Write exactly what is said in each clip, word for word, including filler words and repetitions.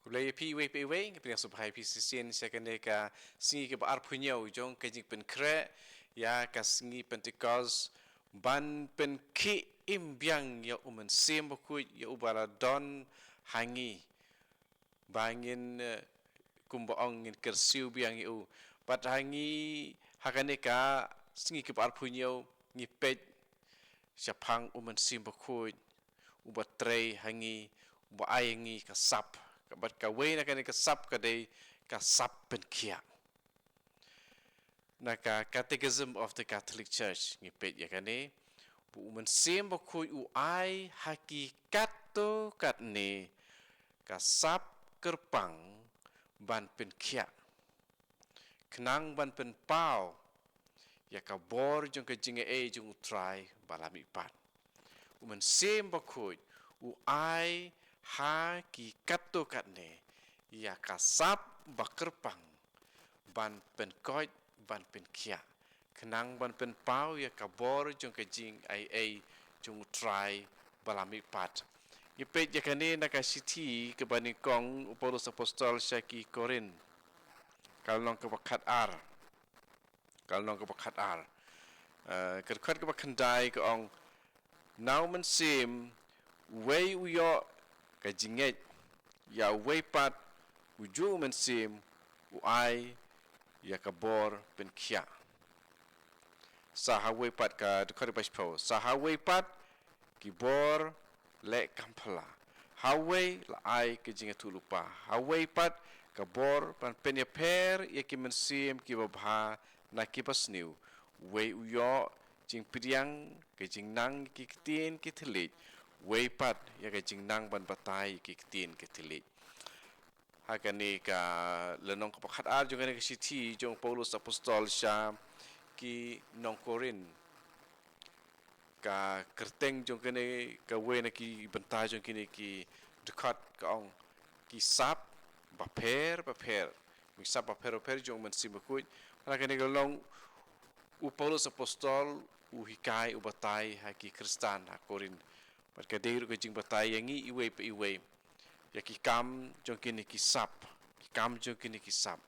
Khublei ïa phi iwei pa iwei, nga pdiang sngewbha ïa phi shisien sha kane ka sngi kaba arphew hynñiew jong ka jingpynkhreh ïa ka sngi Pentekost, ban pynkhih im biang ïa U Mynsiem Bakhuid, ïa uba la don ha ngi, ba ngin, eh, kumba ong, ngin kyrsiew biang ïa u. Bad ha ngi, ha kane ka sngi kaba arphew hynñiew, ngi peit shaphang U Mynsiem Bakhuid, uba trei ha ngi, uba ai ha ngi ka sap, bad kawei na kane ka sap ka dei ka sap pynkhiah. Na ka Catechism of the Catholic Church ngi peit ïa kane, ba U Mynsiem Bakhuid u ai ha ki katto katne ka sap kyrpang ban pynkhiah, khnang ban pynpaw ïa ka bor jong ka jingai ei jong U Trai Ba La Mihpat. U Mynsiem Bakhuid u ai ha ki katto katne ïa ka sap ba kyrpang ban pynkoit, ban pynkhiah, khnang ban pynpaw ïa ka bor jong ka jingai ei jong U Trai Ba La Mihpat. Ngi peit ïa kane na ka shithi kaba nyngkong u Paulus Apostol sha ki Korinth, ka lynnong kaba khatar, ka lynnong kaba khatar, eh, ka dkhot kaba khyndai ka ong, na U Mynsiem, uwei u ïoh ka jingngeit ïa uwei pat, ujuh U Mynsiem u ai ïa ka bor pynkhiah. Sa ha uwei pat, ka dkhot kaba shiphew, sa ha uwei pat ki bor leh kam phylla, ha uwei la ai ka jingïathuhlypa, ha uwei pat ka bor ban pynïapher ïa ki mynsiem kiba bha na kiba sniew, uwei u ïoh jingpdiang, ka jingnang ki ktien ki thylliej, uwei pat ïa ka jingnang ban batai ki ktien ki thylliej. Ha kane ka lynnong kaba khatar jong kane ka shithi jong u Paulus Apostol sha ki nong Korinth, ka kyrteng jong kane, kawei na ki bynta jong kine ki dkhot ka ong, ki sap bapher bapher, ki sap bapher bapher jong U Mynsiem Bakhuid. Ha kane ka lynnong u Paulus Apostol u hikai, u batai ha ki Khristan ha Korinth, bad ka dei ruh ka jingbatai ïa ngi iwei pa iwei ïa ki kam jong kine ki sap, ki kam jong kine ki sap.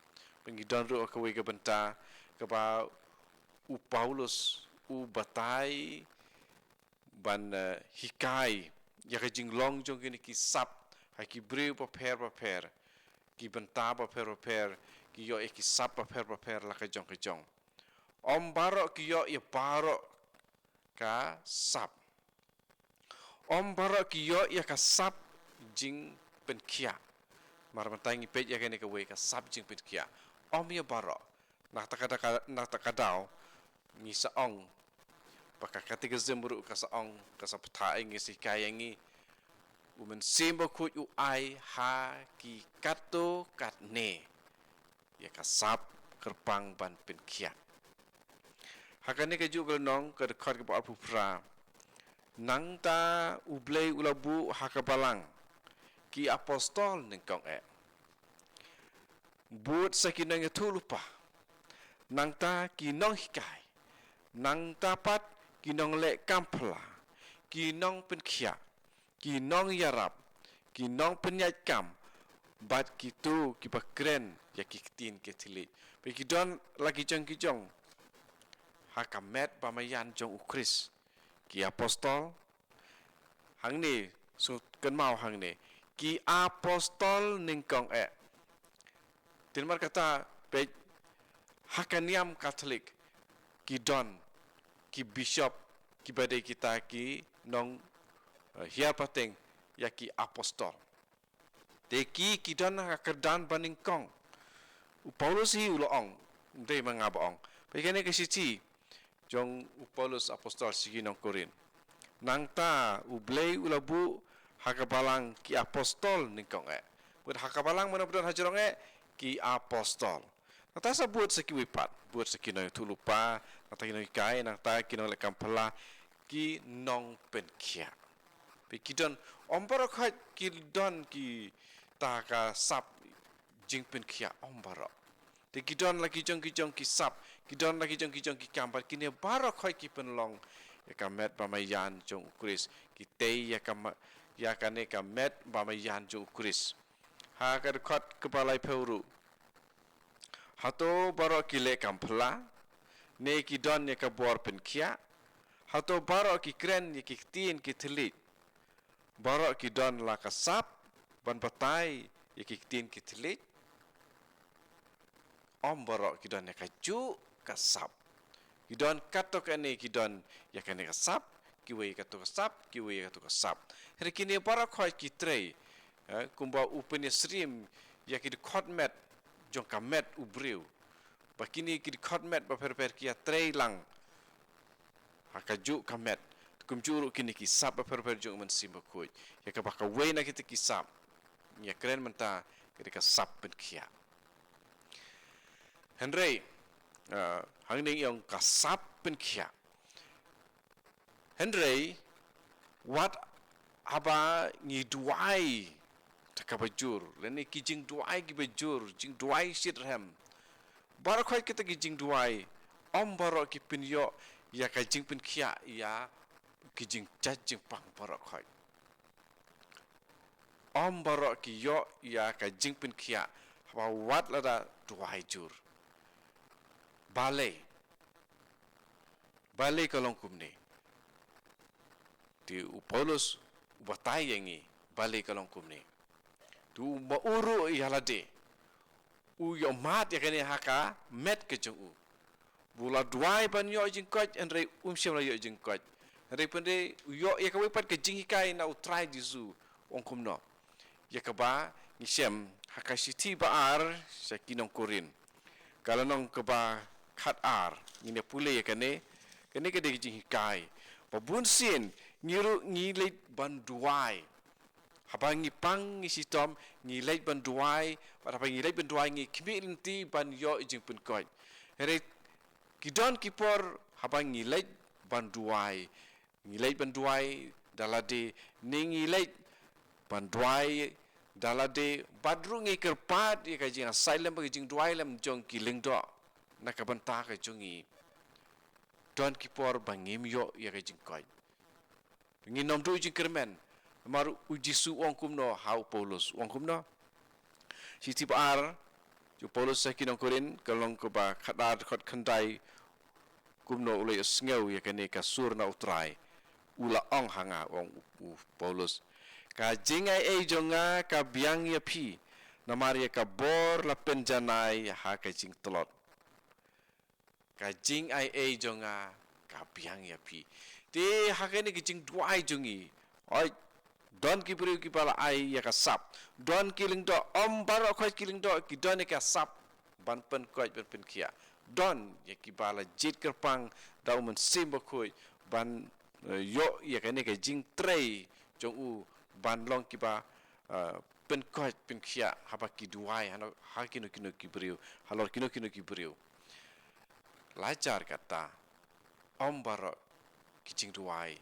Ba ngi don ruh ha kawei ka bynta kaba u Paulus u batai ban, eh, hikai ïa ka jinglong jong kine ki sap ha ki briew bapher bapher, ki bynta bapher bapher, ki ïoh ïa ki sap bapher bapher la ka jong ka jong. Ym baroh ki ïoh ïa baroh ka sap. Ym baroh ki ïoh ïa ka sap jingpynkhiah. Mar mynta ngi peit ïa kane kawei, ka sap jingpynkhiah. Ym ïa baroh. Na kata ka daw, na kata ka daw ngi sa ong ba ka Catechism ruh ka sa ong, ka sa batai ïa ngi, sa hikai ïa ngi, U Mynsiem Bakhuid u ai ha ki katto katne ïa ka sap kyrpang ban pynkhiah. Ha kane kajuh ka lynnong, ka dkhot kaba arphew phra, nangta U Blei u la buh ha ka balang ki apostol nyngkong eh, bud sa ki nongïathuhlypa, nangta ki nonghikai, nangta pat ki nongleh kam phylla, ki nongpynkhiah, ki nongïarap, ki nongpynïaid kam, bad kito kiba kren ïa ki ktien ki thylliej. Ba ki don la ki jong ki jong ha ka met ba maïan jong U Khrist, ki apostol. Hangne, sngewkynmaw hangne, ki apostol nyngkong eh. Te namar kata, peit, ha ka niam Katholik ki don ki bishop, kiba dei kita ki nong, eh, hiar pateng ïa ki apostol. Te ki, ki don ha ka kyrdan ba nyngkong. U Paulus hi u la ong, ym dei ma nga ba ong. Peit kane ka shithi jong u Paulus Apostol sha ki nong Korinth. Nangta U Blei u la buh ha ka balang ki apostol nyngkong eh. Bad ha ka balang mano ba don hajrong eh, ki apostol. Nangta sa bud sa kiwei pat, bud sa ki nongïathuhlypa, nangta ki nonghikai, nangta ki nongleh kam phylla, ki nongpynkhiah. Peit, ki don, ym baroh khoit ki don kita ka sap jingpynkhiah, ym baroh. Te ki don la ki jong ki jong ki sap, ki don la ki jong ki jong ki kam, bad kine baroh khoit ki pynlong ïa ka met ba maïan jong U Khrist, ki tei ïa ka ma-, ïa kane ka met ba maïan jong U Khrist. Ha ka dkhot kaba laiphew ruh. Hato baroh ki leh kam phylla, ne ki don ïa ka bor pynkhiah? Hato baroh ki kren ïa ki ktien ki thylliej? Baroh ki don la ka sap ban batai ïa ki ktien ki thylliej? Ym baroh ki don ïa kajuh ka sap. Ki don katto katne, ki don ïa kane ka sap, kiwei ïa kato ka sap, kiwei ïa kato ka sap. Hynrei kine baroh khoit ki trei, eh, kumba u pynïasyriem ïa ki dkhot met jong ka met u briew. Ba kine ki dkhot met bapher bapher ki ïatrei lang ha kajuh ka met. Kumjuh ruh kine ki sap bapher bapher jong u Mynsiem Bakhuid. Ïa kaba kawei na kita ki sap ngi ïakren mynta ka dei ka sap pynkhiah. Hynrei, ah, hangne ngi ong ka sap pynkhiah. Hynrei wat haba ngi duwai da kaba jur, lane ki jingduwai kiba jur, jingduwai shitrhem. Baroh khoit kita ki jingduwai, ym baroh ki pynïoh ïa ka jingpynkhiah ïa ki jingjait jingpang baroh khoit. Ym baroh ki ïoh ïa ka jingpynkhiah haba wat lada duwai jur. Balei? Balei ka long kumne? Te u Paulus u batai ïa ngi balei ka long kumne. Te u ma u ruh ïa lade u ïohmad ïa kane ha ka met ka jong u. Ba u la duwai ban ïoh jingkoit, hynrei um shym la ïoh jingkoit. Hynrei pynban u ïoh ïa kawei pat ka jinghikai na u Trai Jisu, u ong kumno. Ïa kaba ngi shem ha ka shithi ba ar sha ki nong Korinth, ka lynnong kaba khatar, ngin ïa pule ïa kane. Kane ka dei ka jinghikai ba bun sien ngi ruh ngi leit ban duwai. Haba ngi pang ngi shitom ngi leit ban duwai, bad haba ngi leit ban duwai ngi khmih lynti ban ïoh jingpynkhiah. Hynrei ki don ki por haba ngi leit ban duwai, ngi leit ban duwai da lade, ne ngi leit ban duwai da lade bad ruh ngi kyrpad ïa ka jingïasaid lem bad ka jingduwai lem jong ki lyngdoh na ka bynta ka jong ngi. Don ki por ba ngim ïoh ïa ka jingkoit. Ngin ym duh jingkyrmen. Namar u Jisu u ong kumno ha u Paulus, u ong kumno? Shithi ba ar jong u Paulus sha ki nong Korinth, ka lynnong kaba khatar, dkhot khyndai, kumno u la ïohsngew ïa kane ka sur na u Trai. U la ong ha nga, u ong u, u Paulus, ka jingaiei jong nga ka biang ïa phi, namar ïa ka bor la pynjanai ha ka jingtlot. Ka jingaiei jong nga ka biang ïa phi. Te ha kane ka jingduwai jong ngi, hooid, don ki briew kiba la ai ïa ka sap, don ki lyngdoh, ym baroh khoit ki lyngdoh ki don ïa ka sap ban pynkoit ban pynkhiah. Don ïa kiba la jied kyrpang da u Mynsiem Bakhuid ban, eh, ïoh ïa kane ka jingtrei jong u ban long kiba, eh, pynkoit pynkhiah haba ki duwai hano, ha kino kino ki briew, halor kino kino ki briew. La jar kata, ym baroh ki jingduwai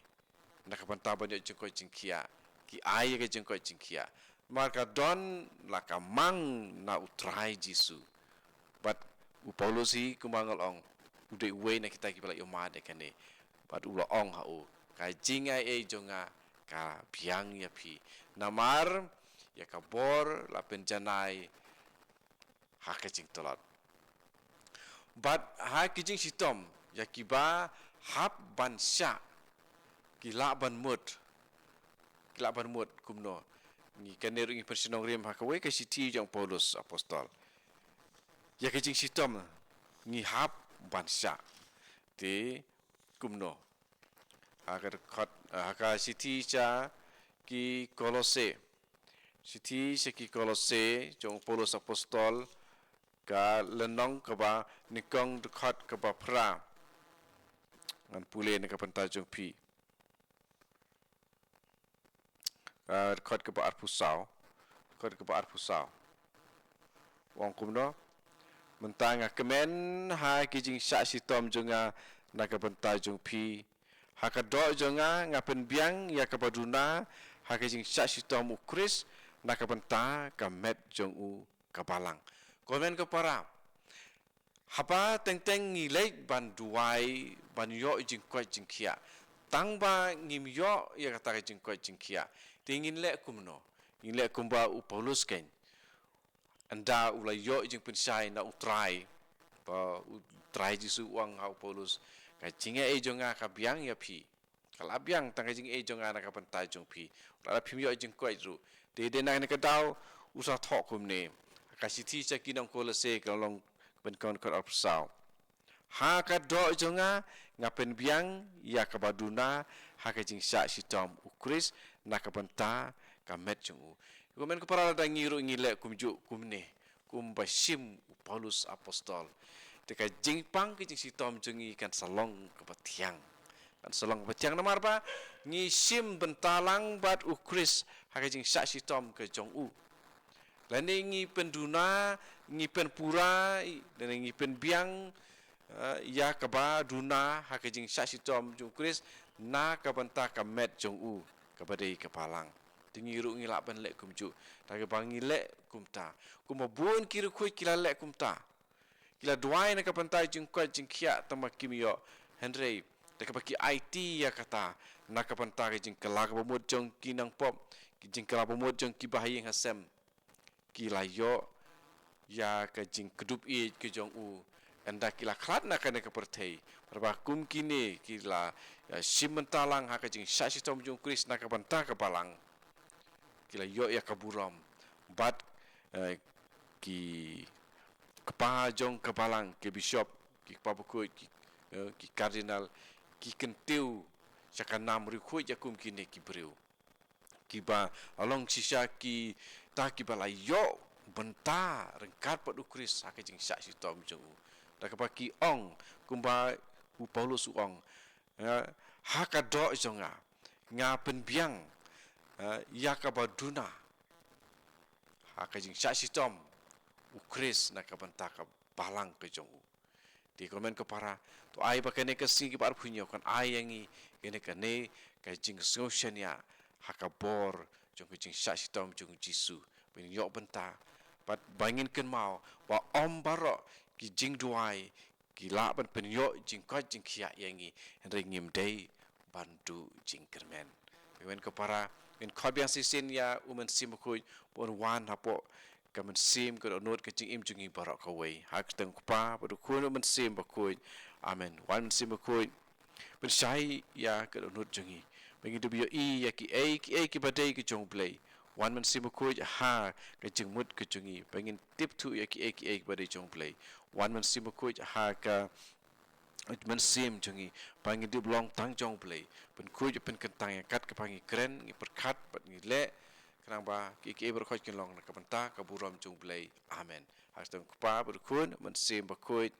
na ka bynta ban ïoh jingkoit jingkhiah ki ai ïa ka jingkoit jingkhiah. Namar ka don la ka mang na u Trai Jisu. Bad u Paulus hi kumba nga la ong, u dei uwei na kita kiba la ïohmad ïa kane. Bad u la ong ha u, ka jingaiei jong nga ka biang ïa phi. Namar ïa ka bor la pynjanai ha ka jingtlot. Bad ha ki jingshitom ïa kiba hap ban shah, ki lah ban mut, ki lah ban mut kumno. Ngi kane ruh ngi pyrshang nongrim ha kawei ka shithi jong u Paulus apostol. Ïa ka jingshitom ngi hap ban shah. Te kumno? Ha ka dkhot, ha ka shithi sha ki Kolose. Shithi sha ki Kolose jong u Paulus apostol, ka lynnong kaba nyngkong, dkhot kaba phra. Ngan pule na ka bynta jong phi. Ah, dkhot kaba arphew saw. Dkhot kaba arphew saw. U ong kumno? Mynta nga kmen ha ki jingshah shitom jong nga na ka bynta jong phi. Ha ka doh jong nga, nga pynbiang ïa kaba duna ha ka jingshah shitom u Khrist na ka bynta ka met jong u ka balang. Ko hynmen ko para, haba teng teng ngi leit ban duwai ban ïoh jingkoit jingkhiah, tang ba ngim ïoh ïa kata ka jingkoit jingkhiah, te ngin leh kumno? Ngin leh kumba u Paulus keiñ. Ynda u la ïoh jingpynshai na U Trai, ba U Trai Jisu u ong ha u Paulus, ka jingaiei jong nga ka biang ïa phi. Ka la biang tang ka jingaiei jong nga na ka bynta jong phi. Lada phim ïoh jingkoit ruh. Te dei na kane ka daw u sa thoh kumne. Ka shithi sha ki nong Kolose ka lynnong ba nyngkong dkhot arphew saw. Ha ka doh jong nga, nga pynbiang ïa kaba duna ha ka jingshah shitom U Khrist na ka bynta ka met jong u. Kumne ko para, lada ngi ruh ngi leh kumjuh kumne, kumba shim u Paulus apostol, te ka jingpang ka jingshitom jong ngi kan sa long kaba thiang. Kan sa long kaba thiang namar ba ngi shim bynta lang bad U Khrist ha ka jingshah shitom ka jong u. Lane ngi pynduna, ngi pynpura, lane ngi pynbiang, eh, ïa kaba duna ha ka jingshah shitom jong U Khrist na ka bynta ka met jong u, kaba dei ka balang. Te ngi ruh ngi lah ban leh kumjuh. Te kaba ngi leh kumta, kumba bun ki riewkhuid ki la leh kumta. Ki la duwai na ka bynta jingkoit jingkhiah tang ba kim ïoh. Hynrei da kaba ki aiti ïa kata, na ka bynta ka jingkylla kaba mut jong ki nongpop, ki jingkylla ba mut jong ki bahaïing hasem, ki la ïoh ïa ka jingkdup ïeit ka jong u. Ynda ki la khlad na kane ka pyrthei, namar ba kum kine ki la, eh, shim bynta lang ha ka jingshah shitom jong U Khrist na ka bynta ka balang, ki la ïoh ïa ka burom. Bad, eh, ki kpa jong ka balang, ki bishop, ki kpa bakhuid, ki, eh, ki kardinal, ki kyntiew sha ka nam riewkhuid ïa kum kine ki briew, kiba la long shisha kita kiba la ïoh bynta ryngkat bad U Khrist ha ka jingshah shitom jong u. Da kaba ki ong, kumba u Paulus u ong, eh, ha ka doh jong nga, nga pynbiang, eh, ïa kaba duna ha ka jingshah shitom U Khrist na ka bynta ka balang ka jong u. Te kumne ko para, to ai ba kane ka sngi kaba arphew hynñiew kan ai ïa ngi kane, kane ka jingsngew shaniah ha ka bor jong ka jingshah shitom jong U Jisu, ba ngin ïoh bynta, bad ba ngin kynmaw ba ym baroh ki jingduwai ki lah ban pynïoh jingkoit jingkhiah ïa ngi, hynrei ngim dei ban duh jingkyrmen. Kumne ko para, ngin khot biang shisien ïa U Mynsiem Bakhuid, ba un wan hapoh ka mynsiem, ka dohnud, ka jingim jong ngi baroh kawei. Ha ka kyrteng U Kpa, bad U Khun, U Mynsiem Bakhuid. Amen. Wan Mynsiem Bakhuid, pynshai ïa ka dohnud jong ngi, ba ngin dup ïohi ïa kiei kiei kiba dei ki jong U Blei. Wan Mynsiem Bakhuid ha ka jingmut ka jong ngi, ba ngin tip thuh ïa kiei kiei kiba dei jong U Blei. Wan Mynsiem Bakhuid ha ka mynsiem jong ngi, ba ngin dup long tang jong U Blei. Pynkhuid, pynkyntang ïa kat kaba ngi kren, ngi pyrkhat bad ngi leh, khnang ba kiei kiei baroh kin long na ka bynta ka burom jong U Blei. Amen. Ha ka kyrteng U Kpa, bad U Khun, U Mynsiem Bakhuid.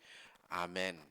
Amen.